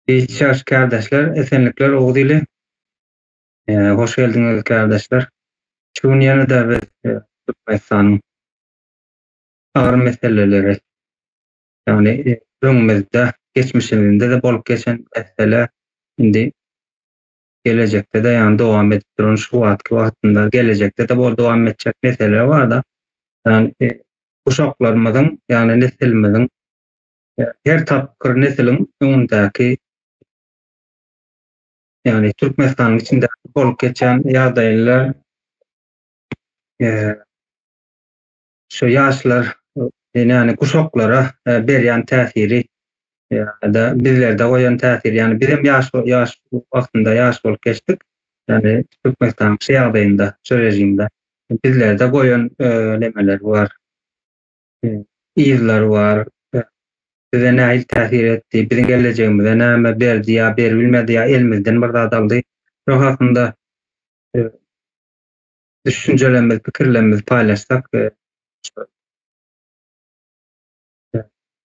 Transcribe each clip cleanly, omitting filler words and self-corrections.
Hiç ýaş kärdeşler, esenlikler Oguz ili. Hoş geldiňiz kärdeşler. Şu gün ýene-de biz Türkmenistanyň agyr meseleleri, ýagny öňümizde, geçmişimizde-de bolup geçen mesele, indi gelejekde-de ýagny dowam edip duran şu wagtky wagtynda gelejekde-de bolup dowam etjek mesele barada, ýagny uşaklarymyzyň, ýagny nesilimiziň her tapgyr nesiliň öňündäki ýagny Türkmenistanyň içinde bolup geçýän ýagdaýlar şu ýaşlar ýagny guşaklara berýän täsiri ýa-da bizlerde goýan täsiri ýagny bizem ýaş ýaş wagtynda ýaş bolup geçdik ýagny Türkmenistanyň şu ýagdaýynda şu režimde bizlerde goýan nemeler bar yzlary bar. Bize nähili täsir etdi, biziň gelejegimize näme berdi ýa beribilmedi ýa elimizden bir zat aldy. Şo hakynda düşünjelerimizi, pikirlerimizi paýlaşsak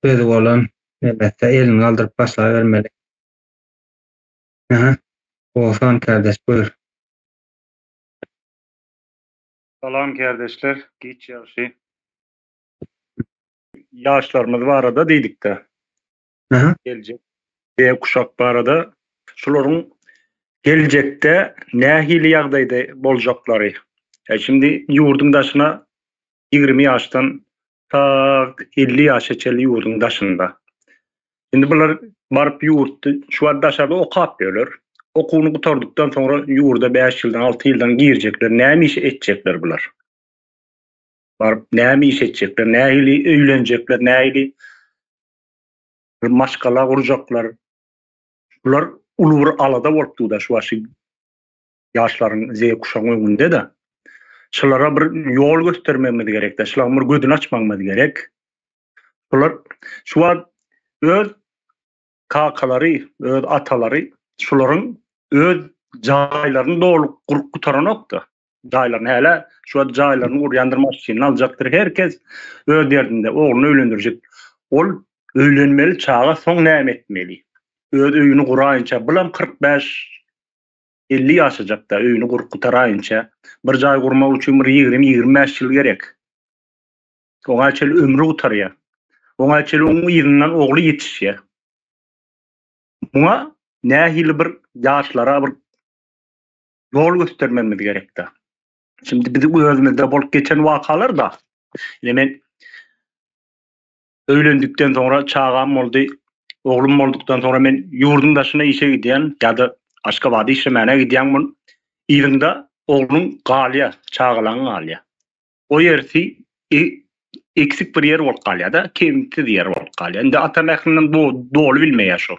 sözi bolan elbetde elini galdyryp başlabermeli. Aha. Oguzhan kardeş buýur. Salam kärdeşler, giç ýagşy. Ýaşlarymyz barada diýdikde. Geljek B kuşak barada şularyň geljekde nähili ýagdaýda boljaklary. Ýa şimdi ýurduň daşyna 20 ýaşdan ta 50 ýaşa çenli ýurduň daşynda. Indi bular baryp ýurtda şu wagt daşarda okap ýörler. Okuwyny gutardykdan soňra ýurda 5 ýyldan, 6 ýyldan girjekler. Näme iş etjekler bular? Baryp näme iş etjekler? Nähili öýlenjekler? Nähili bir maşgala gurjaklar? Bular uly bir alada bolup dur-da şu wagt ýaşlaryň Z kuşagyň öňünde-de. Şulara bir ýol göstermegimiz gerek-de, şularyň bir gözüni açmagymyz gerek. Bular şu wagt öz kakalary, öz atalary şularyň öz jaýlaryny doly gurup gutaranokda. Jaýlaryny hälä şu wagt jaýlaryny gurýandyr, maşynyny aljakdyr. Her kes öz derdinde, ogluny öýlendirjek. Ol öýlenmeli çaga soň näme etmeli? Öz öýüni guraýynça, bulam 45 50 ýaşajakda öýüni gurup gutaraýynça, bir jaý gurmak üçin bir 20-25 ýyl gerek. Oňa çenli ömri gutarýar. Oňa çenli onuň yzyndan ogly ýetişýär. Muňa nähili bir ýaşlara bir ýol göstermemiz gerekdi. Şimdi biziň özümizde bolup geçen wakalar da. Ine men öýlendikden soňra çagam boldy, oglum boldukdan soňra men ýurduň daşyna işe gidýän ýa-da Aşgabada işlemäne gidýän bun. Yzyňda ogluň galýar, çagalaň galýar. O ýersi eksik bir ýer bolup galýar-da, kemsiz ýer bolup galýar. Indi ata mährinden doly bilmeýär şol.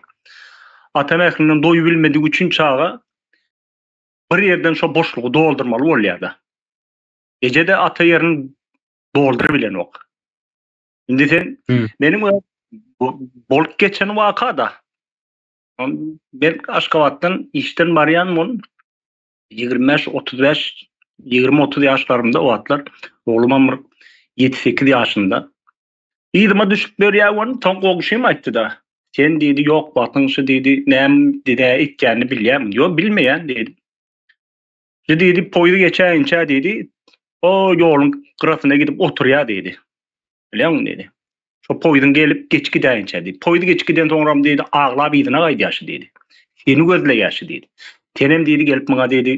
Ata mährinden doýup bilmedigi üçin çaga bir ýerden şo boşlugy doldurmaly bolýar-da. Eje-de ata ýerini dolduryp bilenok. Indi sen meniň bolup geçen waka-da. Men Aşgabatdan işden barýan bolup 25, 35, 20-30 ýaşlarymda o wagtlar oglumam bir 7-8 ýaşynda. Yzyma düşüp berýär ony, soň goňşym aýtdy-da. Sen diýdi, ýok wagtyň şu diýdi, näme diýdi, etýänini bilýärmiň? Ýok, bilmeýän diýdim. Şu diýdi, poýuz geçäýinçä diýdi, o ýoluň gyrasyna gidip oturýar diýdi. Bilýäňmi diýdi. Şo poýzuň gelip geç gidäýinçä diýdi. Poýuz geç giden soňram diýdi, aglap yzyna gaýdýar şu diýdi. Seni gözleýär şu diýdi. Senem diýdi, gelip muňa diýdi,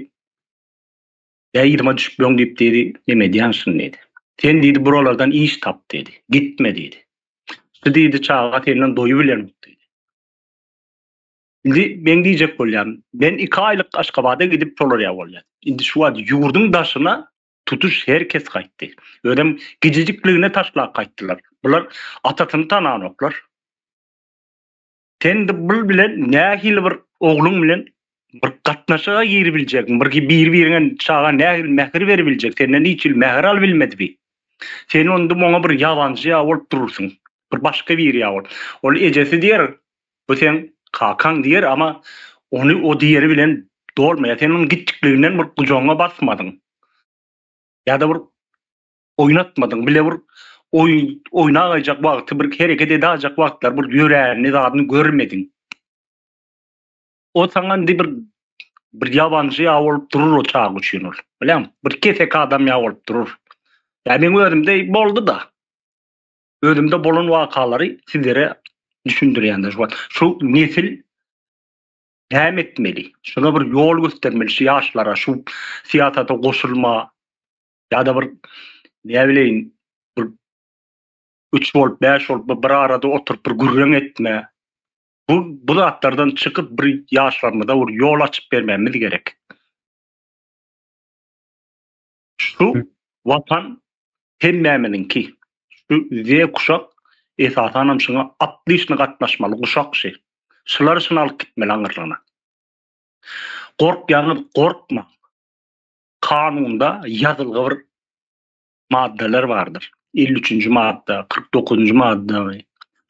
Ýa yzyma düşüp öň diýip diýdi, neme edýäň şuny diýdi. Sen diýdi, buralardan iş tap diýdi. Gitme diýdi. Şu diýdi, çaga senden doýup bilenok diýdi. Indi meň diýjek bolýan, men 2 aýlyk Aşgabada gidip şolar ýa bolýar. Indi şu wagt ýurduň daşyna Tutuş her kes gaýtdy. Özem gijijikligine taşlap gaýtdylar. Bular atasyny tananoklar. Sen indi bul bilen nähili bir ogluň bilen bir gatnaşyga giribiljegiň, bir bir-biriňe çaga nähili mähir beribiljek, senden hiç hili mähir alybilmedi bi. Sen onda muňa bir ýabanjy ýa bolup durursyň. Bir başga biri ýa bolup. Ol ejesi diýer, bu seň kakaň diýer, ama ony o diýeri bilen dolmaýar. Sen onuň gitjikliginden bir gujagyňa basmadyň. Ýa-da bir oýnatmadyň. Bile bir oýun oýnagaýjak wagty, bir hereket edäýjek wagtlar bir ýöränini, zadyny görmediň. O saňa indi bir bir ýabanjy ýa bolup durur o çaga üçin ol. Bilýäňmi? Bir keseki adam ýa bolup durur. Ýa meň özümde boldy-da. Özümde bolan wakalary sizlere düşündirýän-de şu wagt. Şu nesil näme etmeli? Şuna bir ýol göstermeli şu ýaşlara, şu syýasata goşulma ýa-da bir näbileýin bir üç bolup, bäş bolup bir arada oturyp bir gürrüň etme. Bu bu zatlardan çykyp bir ýaşlarymyza bir ýol açyp bermemiz gerek. Şu watan hemmämiziňki. Şu Z kuşak esasanam şuňa otlişno gatnaşmaly guşak şy. Şular şuny alyp gitmeli aňyrlygyna. Gorkýaňyz gorkmaň. Kanunda ýazylgy bir maddalar bardyr. 53-nji madda, 49-njy madda.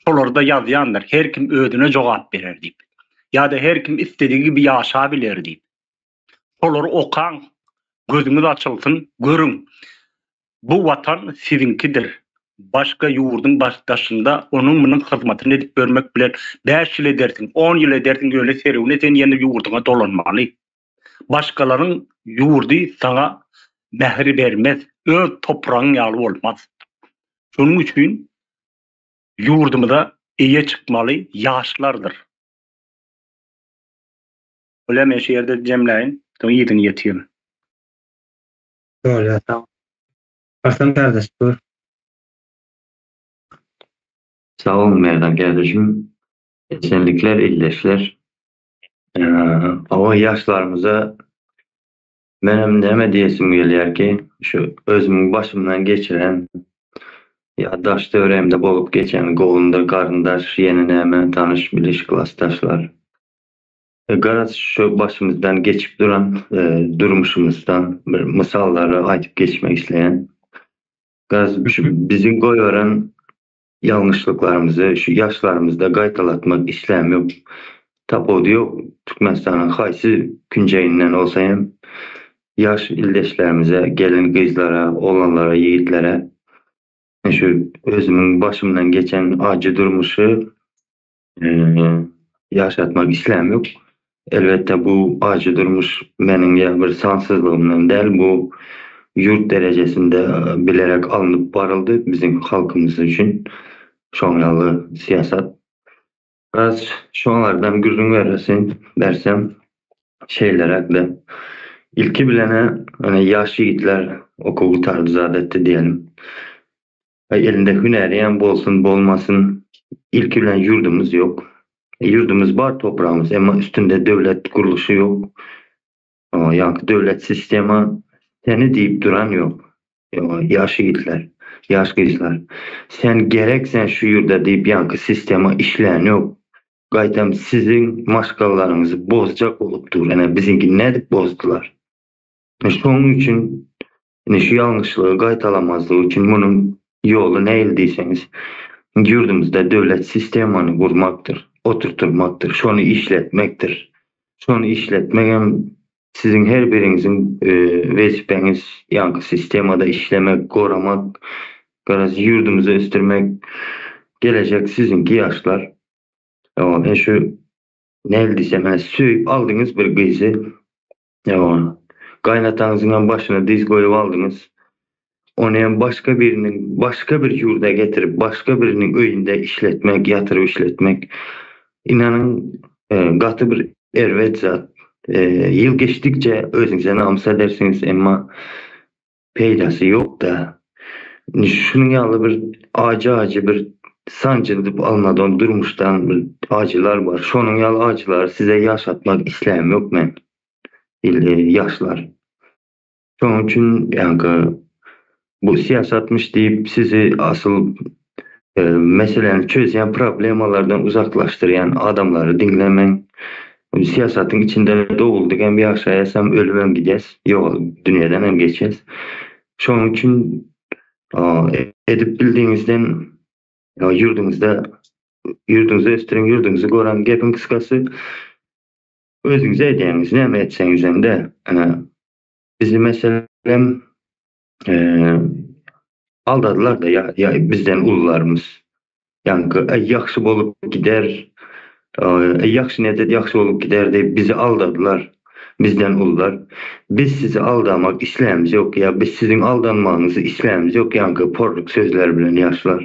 Şolarda ýazýandyr, her kim özüne jogap berer diýip. Ýa-da her kim isledigi gibi ýaşa biler diýip. Şolary okaň, gözüňiz açylsyn, görüň. Bu watan siziňkidir. Başga ýurduň daşynda onuň-munuň hyzmatyny edip ýörmek bilen bäş ýyl edersiň, on ýyl edersiň, ýöne serüwne sen ýene ýurduňa dolanmaly. Başgalaryň ýurdy saňa mähir bermez, öz topragyň ýaly bolmaz. Şonuň üçin ýurdumyza eýe çykmaly ýaşlardyr. Bolýa men şu ýerde jemläýin, soň yzyny ýetirin. Bolýa sag bol. Arslan kardeş buyur. Sag boluň Merdan kardeşim. Esenlikler ildeşler. Hawa ýaşlarymyza menem näme diýesim gelýär ki, şu özümiň başymdan geçiren ýa daş töweregimde bolup geçen golunda garyndaş ýene näme tanyş biliş klasdaşlar. Garaz şu başymyzdan geçip duran durmuşymyzdan bir mysallary aýdyp geçmek isleýän. Garaz şu biziň goýberen ýalňyşlyklarymyzy şu ýaşlarymyzda gaýtalatmak isläm ýok. Tapawudy ýok Türkmenistanyň haýsy künjeginden bolsa hem ýaş ildeşlerimize, gelin gyzlara, oglanlara, ýigitlere şu özümiň başymdan geçen ajy durmuşy Ýaşatmak isläm ýok. Elbetde bu ajy durmuş meniň ýa bir sansyzlygymdan däl, bu ýurt derejesinde bilerek alnyp baryldy biziň halkymyz üçin şoň ýaly syýasat. Biraz şolardan gürrüň beresim bersem şeýleräk-de. Ilki bilen-ä ýöne ýaş ýigitler okuw gutardy zat etdi diýelim. Elinde hünäriyem bolsun bolmasyn ilki bilen ýurdumyz ýok. Ýurdumyz bar topragymyz emma üstünde döwlet gurluşy ýok. Ýaňky döwlet sistema seni diýip duran ýok. Ýaş ýigitler, ýaş gyzlar sen gerek sen şu ýurda diýip ýaňky sistema işlän ýok. Gaýtam siziň maşgalalaryňyzy bozjak bolup dur. Ene biziňki nädip bozdular? Şonuň üçin indi şu ýalňyşlygy gaýtalamazlyk üçin munuň ýoly nähili diýseňiz, ýurdumyzda döwlet sistemany gurmakdyr, oturtyrmakdyr, şony işletmekdir. Şony işletmek hem siziň her biriňiziň wezipäňiz, ýaňky sistemada işlemek, goramak, garaz ýurdumyzy ösdürmek, gelejek siziňki ýaşlar. Ýa şu nähili diýsem, hä söýüp aldyňyz bir gyzy, Ýa, gaýynataňyzyňam başyna dyz goýup aldyňyz. Ony hem başga biriniň, başga bir ýurda getirip, başga biriniň öýünde işletmek, ýatyryp işletmek, ynanyň, gaty bir erbet zat. Ýyl geçdikçe özüňize namys edersiňiz, emma peýdasy ýok-da. Indi şunuň ýaly bir ajy-ajy bir sanjyldyp almadan durmuşdan bir ajylar bar. Şonuň ýaly ajylary size ýaşatmak isläm ýok men. Ýaşlar. Şonuň üçin ýaňky bu syýasatmyş diýip sizi asyl meseläni çözýän problemalardan uzaklaşdyrýan adamlary diňlemäň. Syýasatyň içinde doguldyk hem ýaşaýas hem ölüp hem gidýäs. Ýok, dünýeden hem geçýäs. Şonuň üçin edip bildigiňizden ýurduňyzda ýurduňyzy ösdüriň, ýurduňyzy goraň. Gepiň gysgasy özüňize edýäňiz, näme etseňizem-de. Bizi meselem aldadylar-da ýa bizden ulularymyz. Ýaňky ýagşy bolup gider. Ýagşy niýet et ýagşy bolup gider diýip bizi aldadylar. Bizden ulular. Biz sizi aldamak islämiz ýok ýa biz siziň aldanmagyňyzy islämiz ýok ýaňky porruk sözler bilen ýaşlar.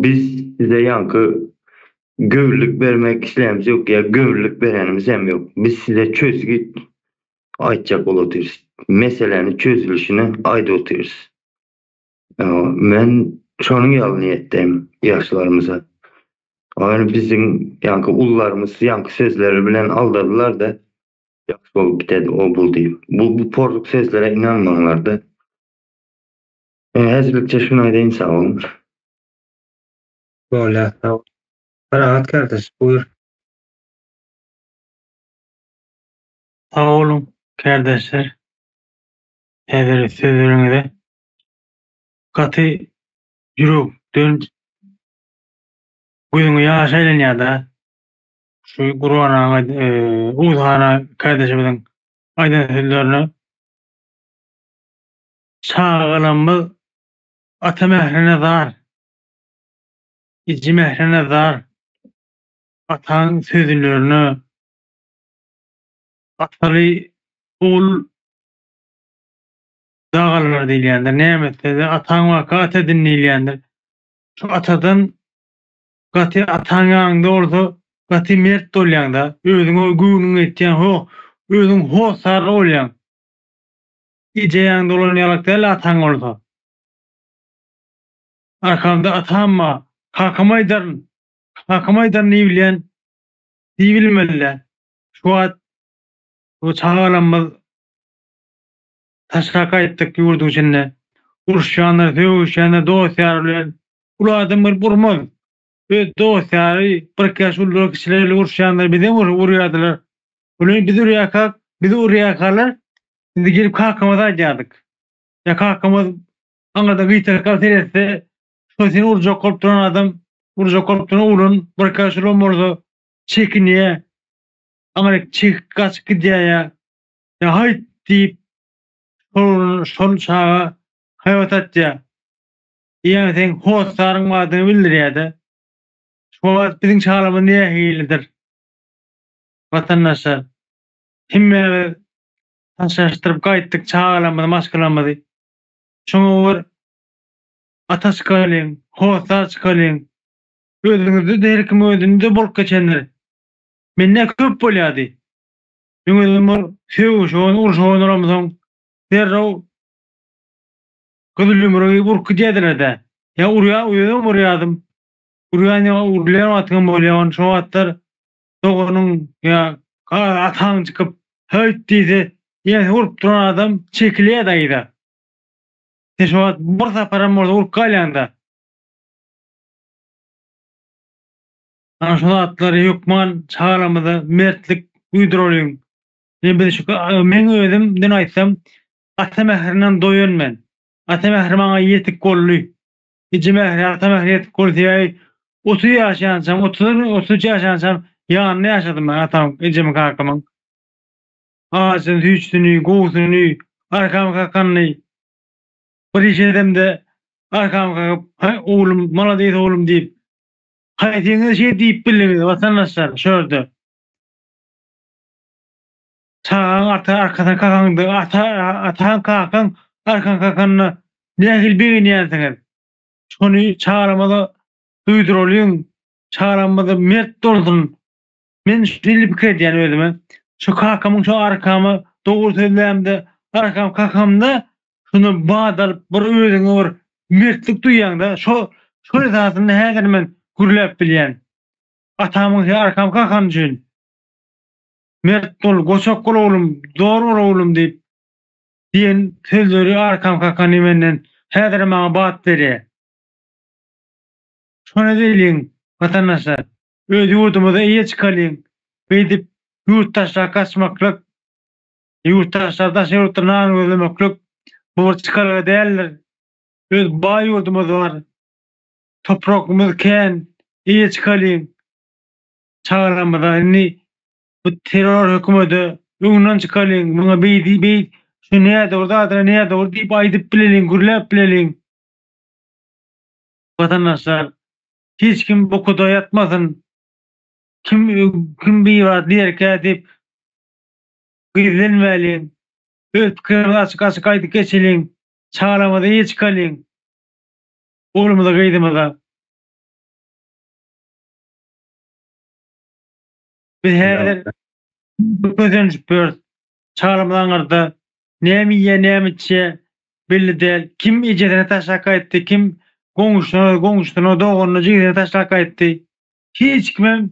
Biz size ýaňky göwünlik bermek islämiz ýok ýa göwünlik berenimiz hem ýok. Biz size çözgüt aýtjak bolup otyrys. Meseläni çözülişini aýdyp otyrys. Men şonuň ýaly niýetdeyim ýaşlarymyza. Ýöne biziň ýaňky ulularymyz ýaňky sözleri bilen aldadylar-da, ýagşy bolup gidedi o bul diýip. Bu bu porruk sözlere ynanmaňlar-da. Häzirlikçe şuny aýdaýyn sag boluň. Bolýar sag bol. Parahat kardeş buýur. Sag boluň kärdeşler häzir sözleriňize gaty ýürekden gözüňe ýaş aýlanýada şu Gurban aga Oguzhan kardeşimiziň aýdan sözlerine çagalarymyz ata mährine zar eje mährine zar ataň sözlerine ataly ogul dagalar diýilýändir. Näme etse-de ataň waka at edin diýilýändir. Şu atadan gaty ataň ýanyňda bolsa gaty mert bolýaň-da. Özüňe göwnüň ýetýän, ho, özüň hossarly bolýaň. Eje ýanyňda bolan ýalak däl ataň bolsa. Arkamda atam bar, kakama aýdaryn, kakama aýdaryn diýibilýän diýibilmeli-dä. Şu wagt bu çagalarymyz Taşlap gaýtdyk ýurduň içinde. Uruşýanlar, sögüşýänler dost-ýar bilen. Uly adam gelip urmaz. Öz dost-ýary, birki ýaş ulular, kiçiler bilen uruşýanlar bizem urýardylar. Olar biz urýarkak, bizi urýarkalar biz gelip kakamyza aýdýardyk. Ýa kakamyz aňyrda gyýtaryp seretse, şo seni urjak bolup duran adam, urjak bolup duran oglan birki ýaş ulam bolsa çekinýär. Aňryk çekip gaçyp gidýär ýa. Ýa haýt diýip, şol şol çaga haýbat atýar. Ýa seň hossaryň bardygyny bildirýär-de. Şu wagt biziň çagalarymyz nähilidir? Watandaşlar, hemmämiz taşlaşdyryp gaýtdyk çagalarymyzy, maşgalamyzy. Şoňa bir ata çykalyň, hossar çykalyň. Özüňizde-de her kim özünde bolup geçendir. Mende köp bolýardy. Meň özüm bir sögüşen, urşan bolamsoň, derrew gyzyl ýumruk iýip urup gidýärdiler-dä. Ýa urýa, özüm urýardym. Urýan ýa urulýan wagtyňam bolýar. Ony şo wagtlar doganyň ýa ataň çykyp, Höýt diýse, ýeňse urup duran adam çekilýär-de yza. Sen şo wagt bir saparam bolsa urup galýaň-da. Ana şu zatlary hökman çagalarymyza mertlik duýduralyň. Ine biz şu meň özüm den aýtsam ata mährinden doýan men. Ata mähri maňa ýetik boldy. Eje mähri, ata mähri ýetik boldy sebäbi 30 ýaşaýançam, 30 33 ýaşaýançam ýanynda ýaşadym men atam, ejemiň, kakamyň. Ajysyny, süýjüsini, gowusyny, arkamy kakanyny bir iş edemde arkamy kakyp, haý oglum, malades oglum diýip Haýsyňyz şeý diýip bildiňiz watandaşlar şu ýerde? Çagaň ata arkasyna kakaňda ata ataň kakaň arkaňa kakanda nähili begenýänsiňiz? Şony çagalarymyza duýduralyň, çagalarymyz mert bolsun. Men şeýle pikir edýän özüme. Şu kakamyň şu arkama dogry sözlämde arkam kakamda Şunda bat alyp bir özüňe bir mertlik duýýaňda şo şol esasynda häzir men gürläp bilýän. Atamyň he arkam kakam üçin. Mert bol, goçak bol oglum, dor bol oglum diýip diýen sözleri arkam kakany menden häzir maňa bat berýär. Şony edeliň watandaşlar. Öz ýurdumyza eýe çykalyň. Beýdip ýurt taşlap gaçmaklyk Ýurt taşlap daşary ýurtda nan gözlemeklik bu bir çykalga däldir. Öz baý ýurdumyz bar. Topragymyz kän. Eýe çykalyň. Çagalarymyza indi bu terror hökümede öňünden çykalyň. Muňa beý beý şu nädogry zadyna nädogry diýip aýdyp bileliň, gürläp bileliň. Watandaşlar, hiç kim bukuda ýatmasyn. Kim kim bibat diýerkä diýip gizlenmäliň. Öz pikirimizi açyk açyk aýdyp geçeliň. Çagalarymyza eýe çykalyň. Oglumyza gyzymyza. Biz häzir kösenişip ýörüs. Çagalarymyz aňyrda näme iýýär, näme içýär belli däl. Kim ejesini taşlap gaýtdy, kim goňşusyna, goňşusyna, doganyna, jigisini taşlap gaýtdy. Hiç kimem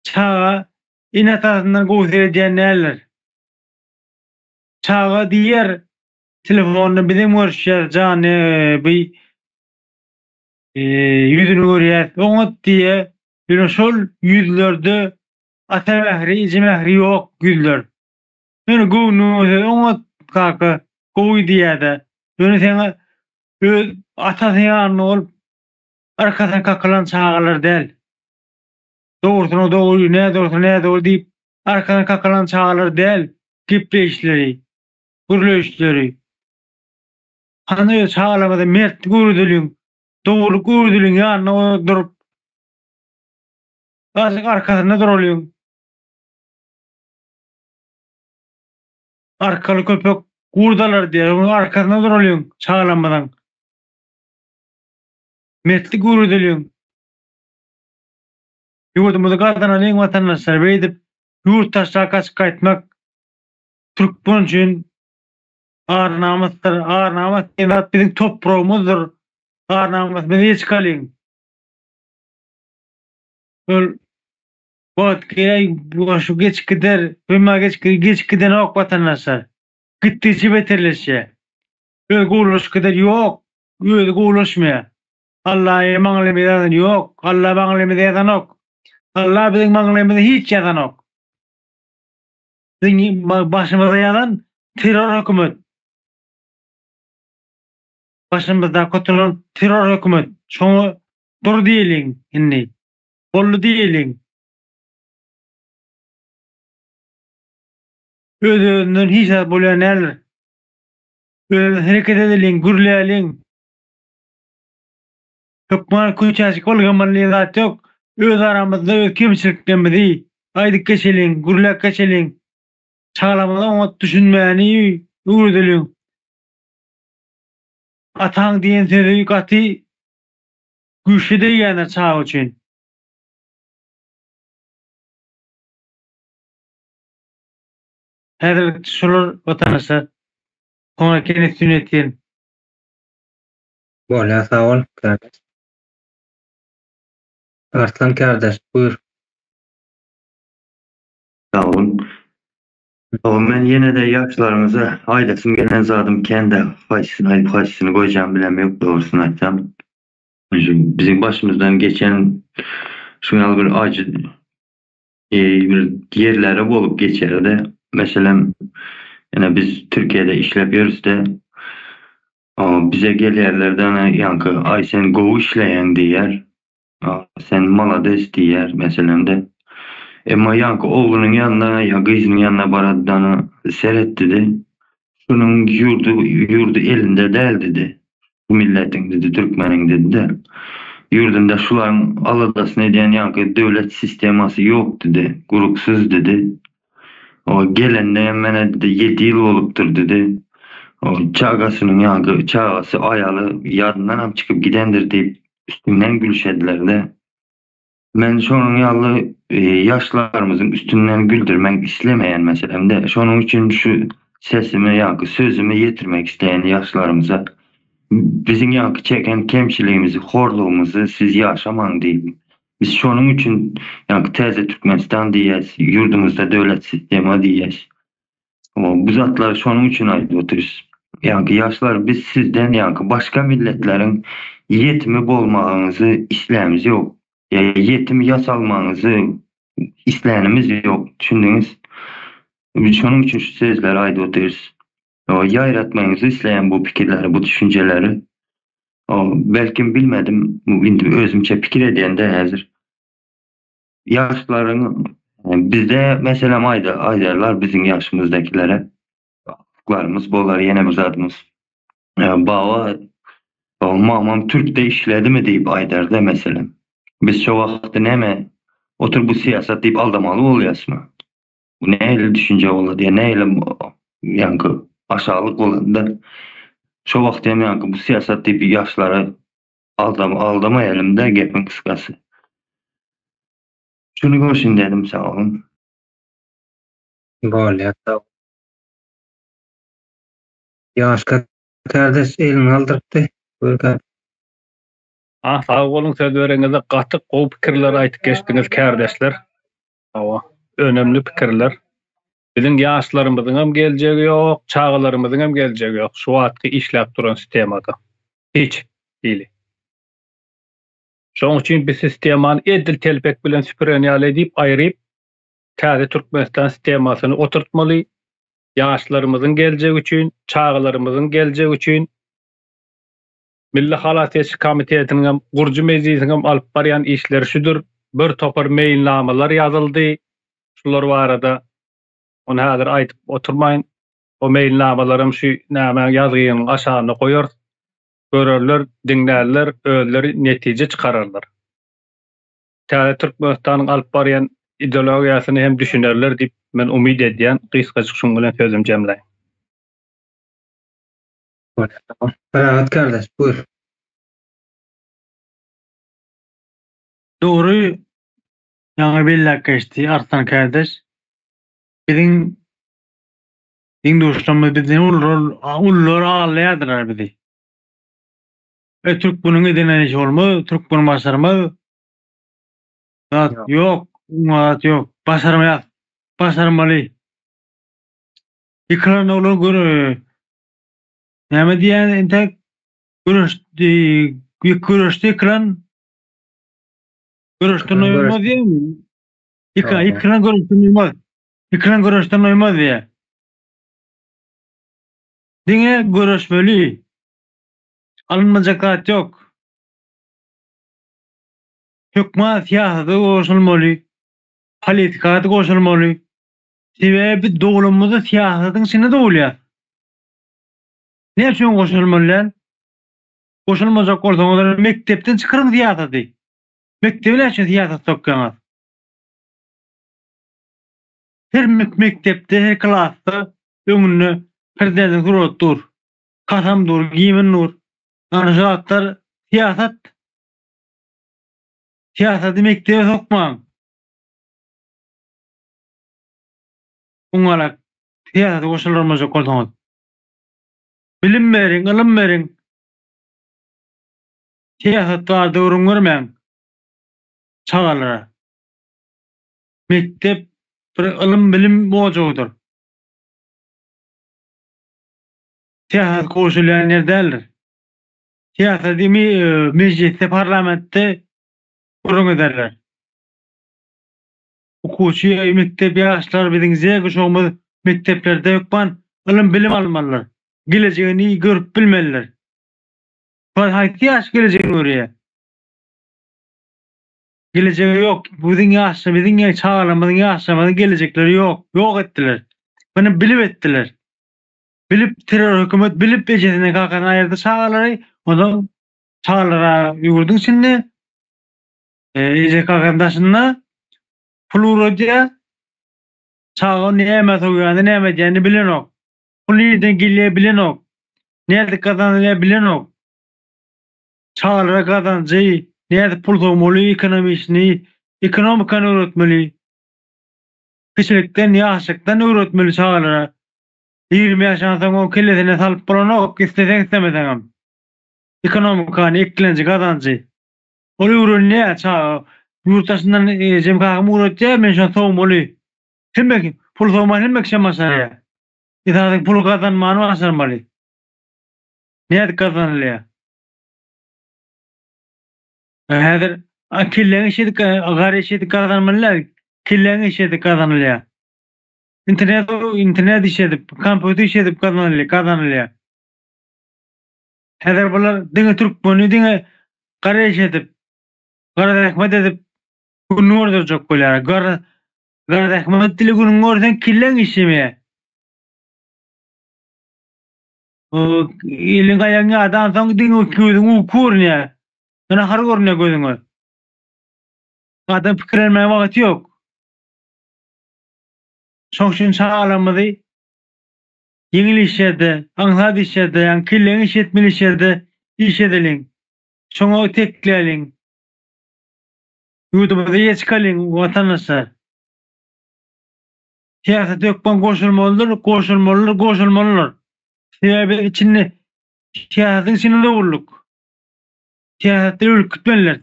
çaga ene-atasyndan gowy seredýän däldir. Çaga diýer telefonda bizem görüşýäs jany bi ýüzüni görýäs oňat diýýä ýöne şol ýüzlerde ata mähri eje mähri ýok ýüzler. Ýöne göwnüňe bolsa oňat kaka gowy diýýädä ýöne seňe öz atasy ýanynda bolup arkasyna kakylan çagalar däl. Dogrusyna dogry, nädogrusyna nädogry diýip arkasyna kakylan çagalar däl gepleýişleri, gürleýişleri. Hany öz çagalarymyza mertlik öwredeliň, dogrulyk öwredeliň ýanynda durup azajyk arkasynda duralyň. Arkaly köpek gurt alar diýýär. Onuň arkasynda duralyň çagalarymyzyň. Mertlik öwredeliň. Ýurdumyzy gazanalyň watandaşlar beýdip ýurt taşlap gaçyp gaýtmak türkmen üçin ar-namysdyr. Ar-namys diýen zat biziň topragymyzdyr. Ar-namysymyzy eýe çykalyň. Ol wagt geläý şu geçip gider. Emma geçip gidenok watandaşlar. Gitdigiçe beterleşýär. Özi gowulaşyp gider ýok. Özi gowulaşmaýar. Allaýy maňlaýymyza ýazan ýok. Alla maňlaýymyza ýazanok. Alla biziň maňlaýymyza hiç ýazanok. Biziň başymyza ýazan terror hökümet. Başymyzdaky oturan terror hökümet. Şoňa dur diýeliň indi. Boldy diýeliň. Öz-özünden hiç zat bolýan däldir. Özümiz hereket edeliň, gürläliň. Hökman köçäçik ylgamaly diýen zat ýok. Öz aramyzda öz kemçiliklerimizi aýdyp geçeliň, gürläp geçeliň. Çagalarymyza oňat düşünmäni öwredeliň. Ataň diýen sözi gaty güýçli degýändir çaga üçin. Häzirlikçe şular watandaşlar. Soňra ýene üstüni ýetirin. Bolýar sag bol kärdeş. Arslan kärdeş buýur. Sag boluň. Men ýene-de ýaşlarymyza aýdasym gelen zadym kän-de haýsysyny aýdyp haýsysyny goýjagym bilemok dogrusyny aýtsam. Şu biziň başymyzdan geçen şu ýaly bir ajy bir ýerleri bolup geçerde. Meselem ine biz Türkiýede işläp ýörüs-de Bize gelýärler-de ana ýaňky aý sen gowy işleýäň diýýär. Sen malades diýýär meselem-de. Emma ýaňky oglunyň ýanyna ýa gyzynyň ýanyna barady-da ana seretdi-de, şunuň ýurdy ýurdy elinde däl diýdi. Bu milletiň diýdi, türkmeniň diýdi-de. Ýurdunda şularyň aladasyny edýän ýaňky döwlet sistemasy ýok diýdi, guruksyz diýdi. O gelende hem menä diýdi, ýedi ýyl bolupdyr diýdi. O çagasynyň ýaňky çagasy, aýaly ýadyndanam çykyp gidendir diýip, üstümden gülşediler-de. Men şonuň ýaly ýaşlarymyzyň üstünden güldürmek islemeýän meselemde. Şonuň üçin şu sesimi ýaňky sözümi ýetirmek isleýän ýaşlarymyza biziň ýaňky çeken kemçiligimizi, horlugymyzy siz ýaşamaň diýip. Biz şonuň üçin ýaňky täze Türkmenistan diýýäs, ýurdumyzda döwlet sistema diýýäs. Bu zatlary şonuň üçin aýdyp otyrys. Ýaňky ýaşlar biz sizden ýaňky başga milletleriň ýetimi bolmagyňyzy islämiz ýok. Ýa ýetim ýasalmagyňyzy islänimiz ýok. Düşündiňiz? Biz şonuň üçin şu sözleri aýdyp otyrys. Ýaýratmagyňyzy isleýän bu pikirleri, bu düşünjeleri. Belkim bilmedim, indi özümçe pikir edýän-de häzir. Ýaşlaryň bizde meselem aýdarlar biziň ýaşymyzdakilere agtyklarymyz bolar ýene bir zadymyz. Baba, mamam türkde işledimi diýip aýdarda meselem. Biz şo wagtda näme? Otur bu syýasat diýip aldamaly bolýasmy? Bu nähili düşünje bolady ýa nähili ýaňky aşalyk bolady-da. Şo wagt hem ýaňky bu syýasat diýip ýaşlary aldam aldamaýalym-da gepiň gysgasy. Şuny görşün dedim sag boluň. Bolýar sag bol. Ýaşka kardeş elini galdyrypdy. Buyur Ah sag boluň söz bereňize gaty gowy pikirler aýtyp geçdiňiz kärdeşler. Hawa, önemli pikirler. Biziň ýaşlarymyzyňam geljegi ýok, çagalarymyzyňam geljegi ýok şu wagtky işläp duran sistemada. Hiç hili. Şoň üçin bi sistemany edil telpek bilen süpüren ýaly edip aýryp täze Türkmenistan sistemasyny oturtmaly. Ýaşlarymyzyň geljegi üçin, çagalarymyzyň geljegi üçin Milli halas ediş komitetiniňem, gurujy mejlisiňem alyp barýan işleri şüdür. Bir topar meýilnamalar ýazyldy. Şular barada ony häzir aýdyp oturmaýyn. O meýilnamalaram şu nämäň ýazgynyň aşagynda goýarys. Görerler, diňlärler, özleri netije çykararlar. Täze Türkmenistanyň alyp barýan ideologiýasyny hem düşünerler diýip men umyt edýän. Gysgajyk şuň bilen sözümi jemläýin. Rahat kardeş buyur. Dogry ýaňy belläp geçdi Arslan kardeş. Biziň deň duşlarymyz bizden ulular ulular aglaýardylar bizi. E türkmeniň edenen işi bolmaz, türkmen başarmaz. Zat ýok, zat ýok. Başarmaýas. Başarmaly. Ýykylan oglan göre Näme diýýän entek göreşdi, göreşdi ýykylan göreşden doýmaz diýýärmi? Ýykylan, ýykylan göreşden doýmaz. Ýykylan göreşden doýmaz diýýär. Diňe göreşmeli. Alynmajak zat ýok. Hökman syýasata goşulmaly. Politikada goşulmaly. Sebäbi biz doglanymyzda syýasatyň içinde dogulýas. Näme üçin goşulmaly däl? Goşulmajak bolsaňyz mekdepden çykaryň syýasaty. Mekdebe näme üçin syýasat sokýaňyz? Her mekdepde, her klasda öňünde prezidentiň suraty dur. Kasam dur, gimn dur. Ana şu zatlar syýasat. Syýasaty mekdebe sokmaň. Oňalak syýasata goşuldyrmajak bolsaňyz. Bilim beriň, ylym beriň. Syýasat barada gürrüň bermäň çagalara. Mekdep bir ylym-bilim ojagydyr. Syýasat goşulýan ýer däldir. Syýasaty mejlisde, parlamentde gürrüň ederler. Okuwçy mekdep ýaşlar biziň Z guşagymyz mekdeplerde hökman ylym bilim almalylar. Gelejegini görüp bilmeliler. Haýsy ýaş gelejegini görýär? Gelejegi ýok. Biziň ýaşlar, biziň çagalarymyzyň ýaşlarymyzyň gelejekleri ýok. Ýok etdiler. Muny bilip etdiler. Bilip terror hökümet bilip ejesinden kakasyny aýyrdy çagalary. Ondan çagalara ýurduň içinde Eje kakam daşynda pul ugradýar. Çaga näme sowýany, näme edýänini bilenok. Pul nireden gelýär bilenok. Nädip gazanylýar bilenok. Çagalara gazanjy, nädip pul sowmaly, ekonomisini, ekonomikany öwretmeli. Kiçilikden, ýaşlykdan öwretmeli çagalara. 20 ýaşansoň o kellesine salyp bolanok, isleseň islemeseňem. Ekonomikany, eklenji, gazanjy. Ol öwrenýär çaga. Ýurt daşyndan ejem kakam ugratýar, men şony sowmaly. Hemme pul sowman hemme kişem başarýar. Esasy pul gazanmany başarmaly. Nädip gazanylýar? Häzir kelläňi işledip, gara işledip gazanmaly däl, kelläňi işledip gazanylýar. Internet internet işledip, kompýuter işledip gazanylýar, gazanylýar. Häzir bular diňe türkmeni diňe gara iş edip, gara zähmet edip gününi gördürjek bolýar. Gara gara zähmet dili günüňi görseň kelläň işlemeýär. O eliň aýagyň ýadansoň diňe gözüň uky görünýär. Nahar görünýär gözüňe. Adam pikirlenmäge wagty ýok. Şoň üçin çagalarymyzy ýeňil işlerde, aňsat işlerde, ýagny kelleňi işletmeli işlerde iş edeliň. Şoňa itekläliň. Ýurdumyza eýe çykalyň, watandaşlar. Syýasata hökman goşulmalydyr, goşulmalydyr, goşulmalydyr. Sebäbi biz içinde syýasatyň içinde dogrulyk. Syýasatda ölüp gitmelidir.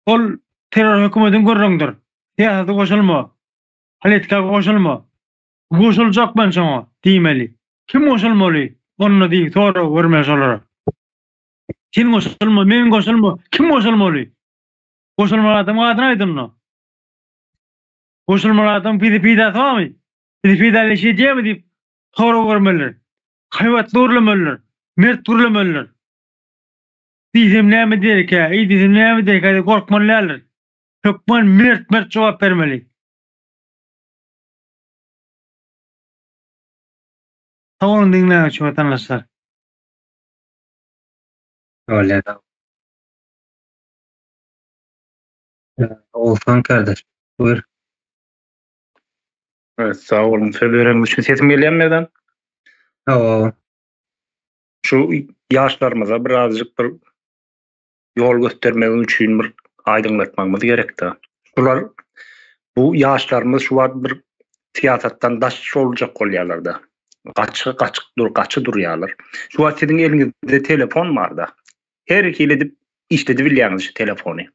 Ol terror hökümetiň gürrüňdir. Syýasata goşulma. Politika goşulma. Goşuljak men şoňa diýmeli. Kim goşulmaly? Onda diý sorag bermeli şolara. Sen goşulma, men goşulma, kim goşulmaly? Goşulmaly adamyň adyny aýt onda. Goşulmaly adam bize peýdasy barmy? Bize peýdaly iş edýärmi diýip sorag bermelidir. Haýbatly gürlemelidir. Mert gürlemelidir. Diýsem näme diýerkä, eý diýsem näme diýerkä diýip gorkmaly däldir. Hökman mert-mert jogap bermeli. Sag boluň diňläniňiz üçin watandaşlar. Bolýar. Oguzhan kardeş, buyur. Evet, sag boluň söz bereniňiz üçin. Sesim gelýärmi Merdan? Hawa. Şu ýaşlarymyza birazjyk bir ýol göstermek üçin bir aýdyňlatmagymyz gerekdi. Şular bu ýaşlarymyz şu wagt bir syýasatdan daş boljak bolýarlar-da. Gaçy gaçyk dur, gaçy durýarlar. Şu wagt siziň eliňizde telefon bar-da. Her hili edip işledip bilýäňiz şu telefony.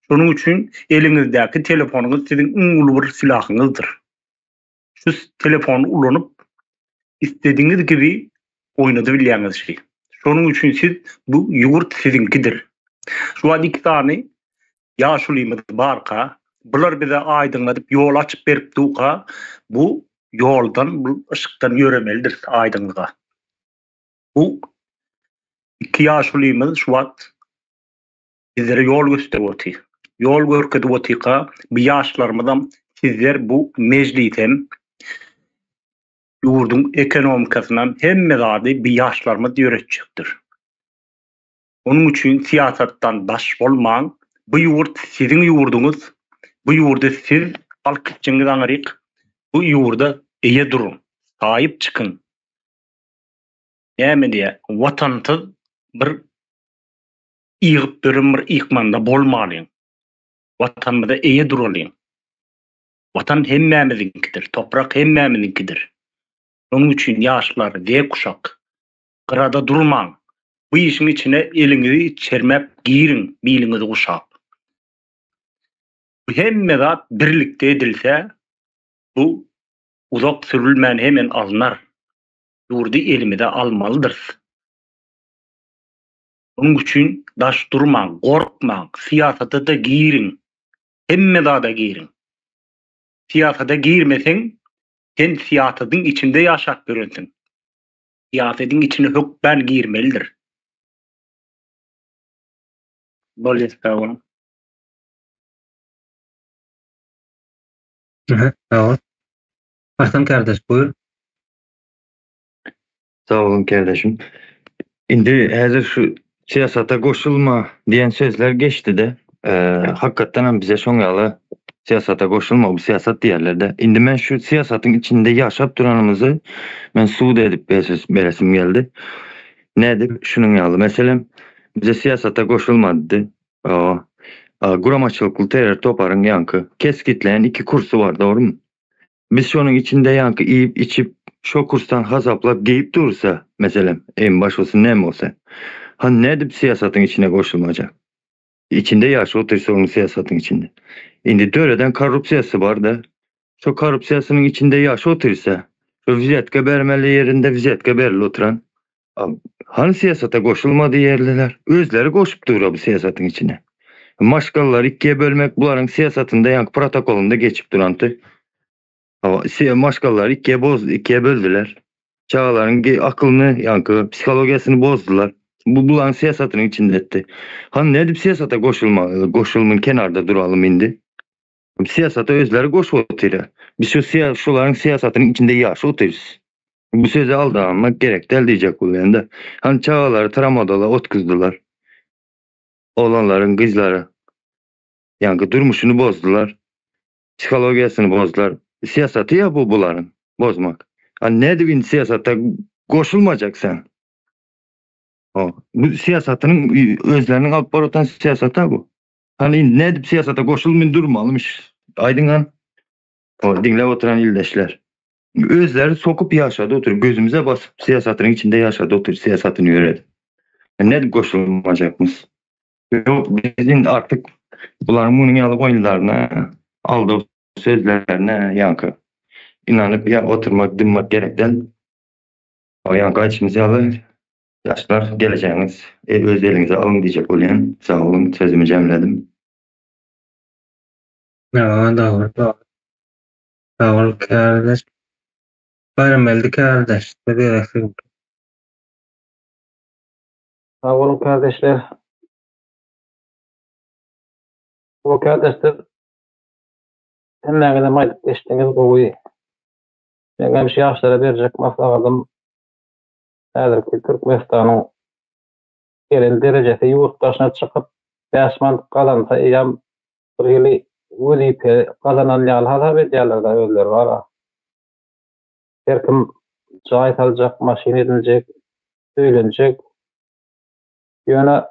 Şonuň üçin eliňizdäki telefonyňyz siziň iň uly bir silahyňyzdyr. Şu telefony ulanyp istediňiz gibi oýnadybilýäňiz şi. Şonuň üçin siz bu ýurt siziňkidir. Şu wagt iki sany ýaşulymyz barka, bular bize aýdyňladyp ýol açyp berip duka, bu ýoldan, bu yşykdan ýöremelidiris aýdyňlyga. Bu iki ýaşulymyz şu wagt bizlere ýol gösterip otyr. Ýol görkezip otyka bu ýaşlarymyzam sizler bu mejlisem ýurduň ekonomikasynam hemme zady bu ýaşlarymyz ýöretjekdir. Onuň üçin syýasatdan daş bolmaň, bu ýurt siziň ýurduňyz, bu ýurdy siz alyp gitjegiňiz aňryk, bu ýurda eýe duruň, saýyp çykyň. Näme diýýär, watansyz bir ýygyp ýören bir ykmanda bolmalyň. Watanymyza eýe duralyň. Watan hemmämiziňkidir, toprak hemmämiziňkidir. Şonuň üçin ýaşlar, Z-kuşak, gyrada durmaň. Bu işiň içine eliňizi çermäp giriň, biliňizi guşap. Bu hemme zat birlikde edilse, bu uzak sürülmän hemen alnar. Ýurdy elimize almalydyrys. Onuň üçin daş durmaň, gorkmaň, syýasata-da giriň. Hemme zada giriň. Syýasata girmeseň, sen syýasatyň içinde ýaşap ýörensiň. Syýasatyň içine hökmän girmelidir. Bolýa sag boluň. Sag bol. Arslan kardeş buýur. Sag boluň kardeşim. Indi häzir şu syýasata goşulma diýen sözler geçdi-de. Hakykatdan hem bize şoň ýaly syýasata goşulma, bu syýasat diýerler-de. Indi men şu syýasatyň içinde ýaşap duranymyzy men subut edip beresim geldi. Nädip? Şunuň ýaly. Meselem, bize syýasata goşulma diýdi. Guramaçylykly terror toparyň ýaňky kesgitleýän iki kursy bar, dogrumy? Biz şonuň içinde ýaňky iýip içip şo kursdan hasaplap geýip dursa, meselem, em başgasy näme bolsa. Hany nädip syýasatyň içine goşulmajak? Içinde ýaşap otyrsa onuň syýasatyň içinde. Indi döreden korrupsiýasy bar-da. Şo korrupsiýasynyň içinde ýaşap otyrsa, şo wzýatka bermeli ýerinde wzýatka berilip oturan. Hany syýasata goşulma diýerliler. Özleri goşup dur-a bu syýasatyň içine. Maşgalalary ikiye bölmek bularyň syýasatynda ýaňky protokolynda geçip duranty. Maşgalalary ikiye boz ikiye böldüler. Çagalaryň akylyny ýaňky psihologiýasyny bozdular. Bu bularyň syýasatynyň içinde etdi. Hany nädip syýasata goşulma goşulmyn kenarda duralym indi. Syýasata özleri goşup otyr. Biz şu şularyň syýasatynyň içinde ýaşap otyrys. Bu söze aldanmak gerek däl diýjek bolýan-da. Hany çagalary tramadala otguzdylar. Oglanlaryň gyzlary. Ýaňky durmuşyny bozdular. Psihologiýasyny bozdular. Syýasaty ýa bu bularyň bozmak. A nädip indi syýasata goşulmajak sen? O, bu syýasatynyň özleriniň alyp baryp syýasata bu. Hany indi nädip syýasata goşulmyn durmalymyş? Aýdyň han. O, diňläp oturan ildeşler. Özleri sokup ýaşady otur, gözümize basyp syýasatynyň içinde ýaşady otur, syýasatyny ýöredi. Nädip goşulmajakmyz? Ýok, biz indi artyk bularyň munuň ýaly oýunlaryna, aldaw sözlerine ýaňky ynanyp ýa oturmak, dymmak gerek däl. Ýaňky aýdyşymyz ýaly, ýaşlar gelejegiňiz öz eliňize alyň diýjek bolýan. Sag boluň, sözümi jemledim. Ýa, dogry, dogry. Sag bol, kärdeş. Baýramgeldi kärdeş, söz gezek siziňki. Sag boluň kärdeşler. Bu kärdeşler hemmäňizem aýdyp geçdiňiz gowy. Meňem şu ýaşlara berjek maslahatym häzirki Türkmenistanyň gelen derejesi ýurt daşyna çykyp 5 manat gazansa eýýäm bir hili wezipe gazanan ýaly hasap edýärler-de özleri bara. Her kim jaý saljak, maşyn edinjek, öýlenjek. Ýöne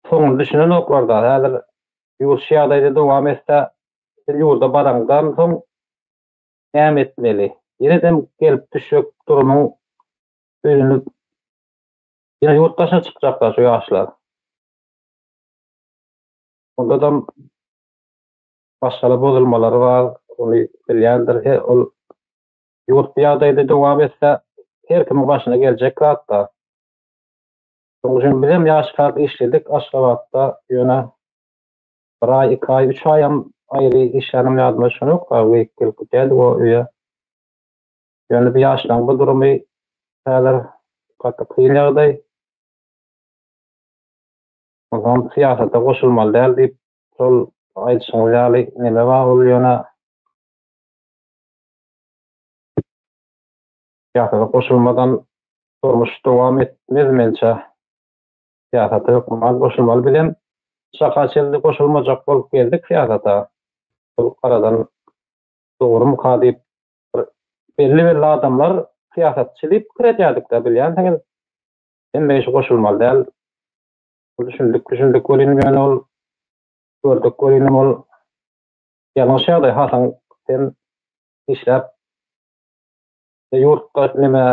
soňuny düşünenoklar-da. Häzir ýurt şu ýagdaýda dowam etse, sen ýurda baraňdan soň näme etmeli? Ýene-dem gelip düşjek durumyň öýlenip, ýene ýurt daşyna çykjaklar şu ýaşlar. Ondadam maşgala bozulmalary bar, ony bilýändir. He, ol ýurt bu ýagdaýda dowam etse, her kimiň başyna geljek zat-da. Şonuň üçin bizem ýaşkak işledik Aşgabatda, ýöne bir aý, iki aý, üç aýam aýry işlänim ýadyma düşenok, beýik gelip gidýärdik o öýe. Ýöne bu ýaşlaryň bu durumy häzir gaty kyn ýagdaý. Onsoň syýasata goşulmaly däl diýip, şol aýdyşyňyz ýaly neme bar ol ýöne syýasata goşulmadan durmuş dowam etmez mençe. Syýasata hökman goşulmaly bizem çaka çenli goşulmajak bolup geldik syýasata. Şol garadan dogrumyka diýip bir belli-belli adamlar syýasatçy diýip pikir edýärdik-dä bilýänsiňiz. Hemme işe goşulmaly däl. Düşündik, düşündik welin ýöne ol gördük welin ol ýalňyş ýagdaý hasaň sen işläp ýurtda neme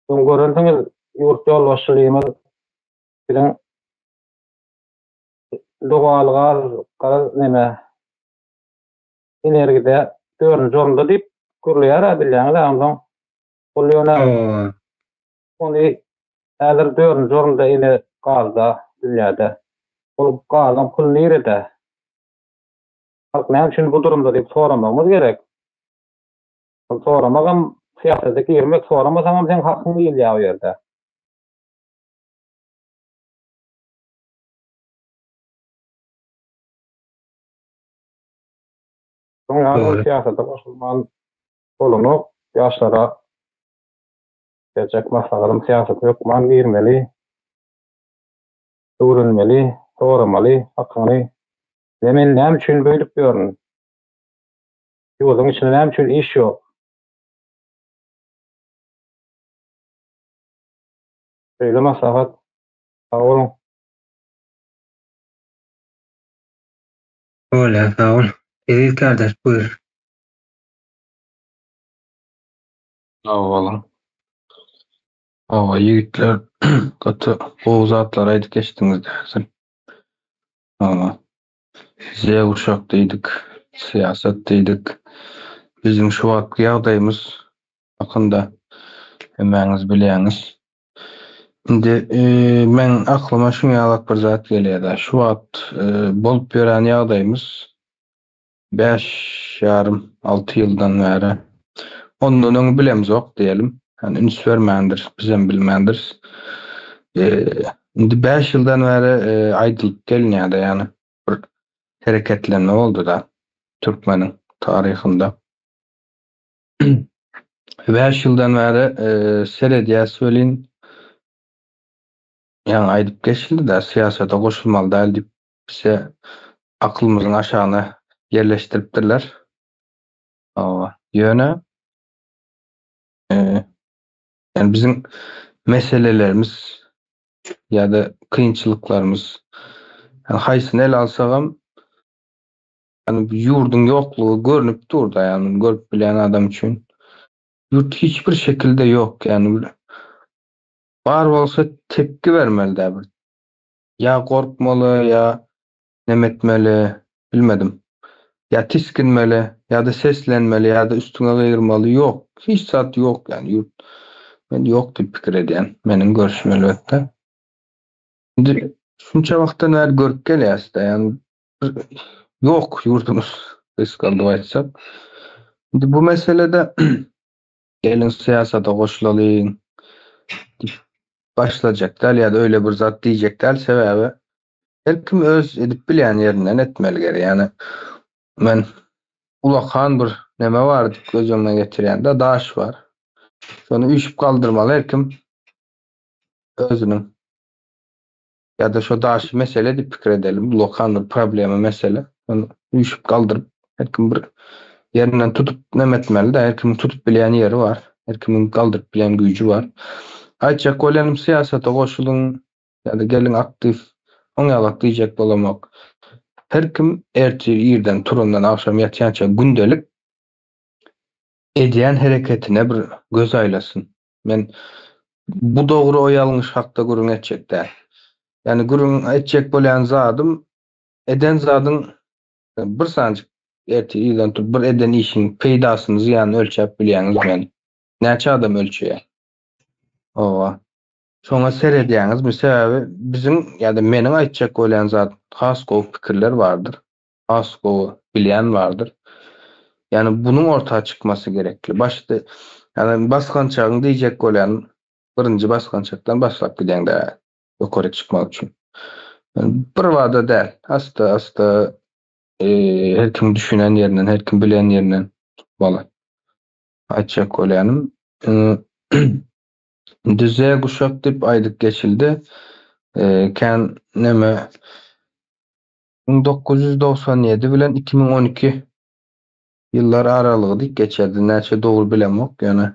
öň görensiňiz ýurt ýolbaşçylygymyz biziň dogaly gaz garaz neme energide dördünji orunda diýip gürleýär-ä bilýäňiz-ä onsoň ol ýöne Ony häzir dördünji orunda ine gazda dünýäde. Ol gazyň puly nirede? Halk näme üçin bu durumda diýip soramagymyz gerek. Ol soramagam syýasata girmek soramasaňam seň hakyň iýilýär o ýerde. Şoň ýaly ol syýasata goşulman bolanok ýaşlara Berjek maslahatym syýasata hökman girmeli, öwrenmeli, soramaly hakyňy. Ine men näme üçin beýdip ýörün? Ýurduň içinde näme üçin iş ýok? Şeýle maslahat. Sag boluň. Bolýar sag bol. Eziz kardeş buýur. Sag boluň. Hawa ýigitler gaty gowy zatlar aýdyp geçdiňiz häzir. Hawa. Z uşak diýdik, syýasat diýdik. Biziň şu wagtky ýagdaýymyz hakynda hemmäňiz bilýäňiz. Indi meň aklyma şuň ýalak bir zat gelýär-de. Şu wagt bolup ýören ýagdaýymyz Bäş ýarym, alty ýyldan bäri. Ondan öň bilemzok diýelim. Ýani üns bermändiris, bizem bilmändiris. Indi bäş ýyldan bäri aýdylyp gelinýär-de, ýani bir hereketlenme boldy-da türkmeniň taryhynda. Bäş ýyldan bäri seredýäs welin, ýaňy aýdyp geçildi-de, syýasata goşulmaly däl diýip. Bize akylymyzyň aşagyna ýerleşdiripdirler. Hawa, ýöne ýani biziň meselelerimiz ýa-da kynçylyklarymyz ýani haýsyny ele alsagam ýani ýurduň ýoklugy görnüp dur-da, ýani muny görüp bilýän adam üçin. Ýurt hiç bir şekilde ýok, ýani bir bar bolsa tepki bermeli-dä bir. Ýa gorkmaly, ýa neme etmeli, bilmedim. Ýa tisginmeli, ýa-da seslenmeli, ýa-da üstüňe gygyrmaly, ýok. Hiç zat ýok ýani ýurt. Men ýok diýip pikir edýän. Meniň görşüm elbetde. Indi şunça wagtdan bäri görüp gelýäs-de, ýani bir ýok ýurdumyz gysgaldyp aýtsak. Indi bu meselede geliň syýasata goşulalyň diýip başlajak däl ýa-da öýle bir zat diýjek däl, sebäbi her kim öz edip bilýän ýerinden etmeli gerek. Ýani men ulakan bir neme bar diýip göz öňüne getirýän-de, daş bar. Şony üýşüp galdyrmaly her kim özüniň ýa-da şo daşy mesele diýip pikir edelim, ulakan bir problema mesele. Ony üýşüp galdyryp her kim bir ýerinden tutup neme etmeli-de, her kimiň tutup bilýän ýeri bar, her kimiň galdyryp bilýän güýji bar. Aýtjak bolýanym syýasata goşulyň ýa-da geliň aktiw oňýalak diýjek bolamok. Her kim ertir irden turandan agşam ýatýança gündelik edýän hereketine bir göz aýlasyn. Men bu dogry o ýalňyş hakda gürrüň etjek däl. Ýani gürrüň etjek bolýan zadym eden zadyň bir sanjyk ertir irden turup bir eden işiň peýdasyny zyýanyny ölçäp bilýäňizmi ýani? Näçe adam ölçeýär? Owa. Şoňa seredýäňizmi? Sebäbi biziň ýa-da meniň aýtjak bolýan zat has gowy pikirler bardyr. Has gowy bilýän bardyr. Ýani bunuň orta çykmasy gerekli. Başda ýani basgançagyň diýjek bolýanym birinji basgançakdan başlap gidýäňdä ýokaryk çykmak üçin. Bir bada däl. Asta asta her kim düşünen ýerinden, her kim bilen ýerinden tutmaly. Aýtjak bolýanym Düze guşak diýip aýdyp geçildi. Kän neme 1997 bilen 2012 ýyllar aralygy diýip geçerdi. Näçe dogry bilemok, ýöne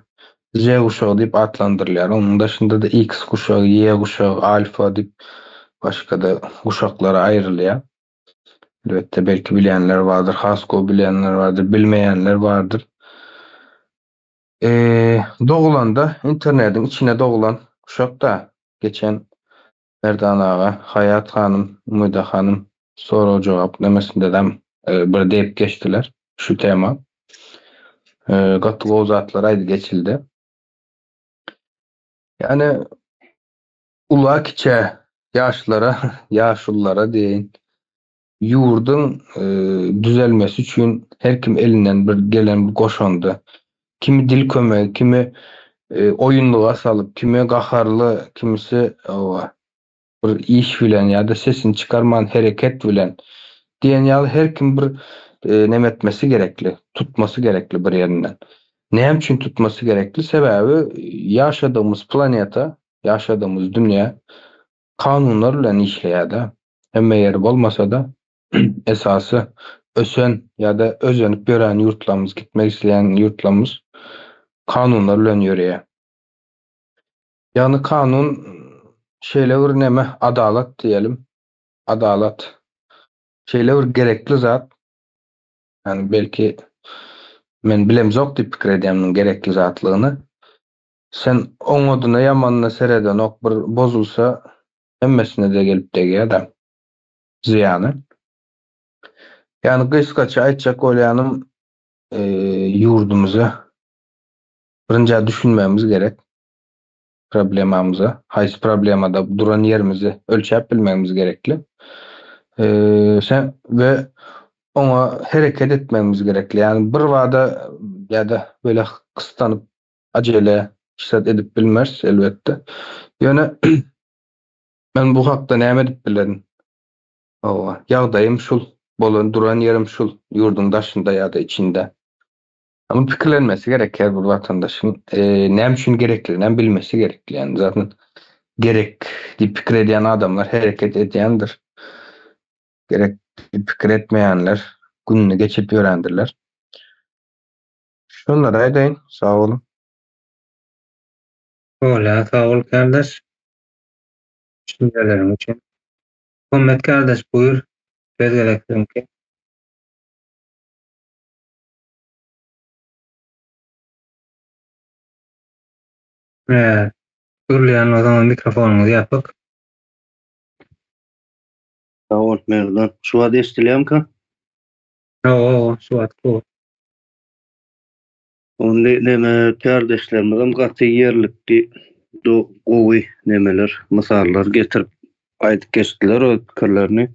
Z guşagy diýip atlandyrylýar. Onuň daşynda-da X guşagy, Y guşagy, Alfa diýip başga-da guşaklara aýrylýar. Elbetde belki bilýänler bardyr, has gowy bilýänler bardyr, bilmeýänler bardyr. Dogulanda internediň içine dogulan guşak-da geçen Merdan aga, Haýat hanym, Umyda hanym sorag-jogap nemesindedem bir degip geçdiler şu tema. Gaty gowy zatlar aýdy geçildi. Ýani ula kiçä, ýaşlara, ýaşululara diýeýin, ýurduň düzelmesi üçin her kim elinden bir gelen goşandy, kimi dil kömegi, kimi oýunlyga salyp, kimi gaharly, kimisi bir iş bilen ýa-da sesini çykarman hereket bilen diýen ýaly her kim bir neme etmesi gerekli, tutmasy gerekli bir ýerinden. Näme üçin tutmasy gerekli? Sebäbi ýaşadygymyz planeta, ýaşadygymyz dünýä kanunlar bilen işleýär-de. Hemme ýeri bolmasa-da, esasy ösen ýa-da özenip ýörän ýurtlarymyz, gitmek isleýän ýurtlarymyz kanunlar bilen ýöreýär. Ýagny kanun şeýle bir neme, adalat diýelim, adalat şeýle bir gerekli zat, ýagny belki men bilemzok diýip pikir edýän munuň gerekli zatlygyny. Sen oňadyna ýamanyna seredenok bir bozulsa hemmesine-de gelip degýär-de zyýany. Ýagny gysgaça aýtjak bolýanym ýurdumyza birinjä düşünmegimiz gerek problemamyza, haýsy problemada duran ýerimizi ölçäp bilmegimiz gerekli. Sen we oňa hereket etmegimiz gerekli. Ýagny bir bada ýa-da böyle gystanyp ajele hiç zat edip bilmeris elbetde. Ýöne men bu hakda näme edip bilerin? Hawa, ýagdaýym şul, bolan duran ýerim şul, ýurduň daşynda ýa-da içinde. Muny pikirlenmesi gerek her bir watandaşyň. Näme üçin gerekligini hem bilmesi gerekli. Ýagny zaten gerek diýip pikir edýän adamlar hereket edýändir. Gerek pikir etmeýänler gününi geçirip ýörendirler. Şonlary aýdaýyn. Sag boluň. Bolýar, sag bol kärdeş. Düşünjeleriň üçin. Muhammet kardeş buýur, söz gezek siziňki. Hä, gürleýän bolsaňyz mikrofonyňyz ýapyk. Sag bol Merdan. Şu wagt eşdilýärmika? Hawa, şu wagt gowy. Onda neme kärdeşlerimizem gaty ýerlikli gowy nemeler, mysallar getirip aýdyp geçdiler öz pikirlerini.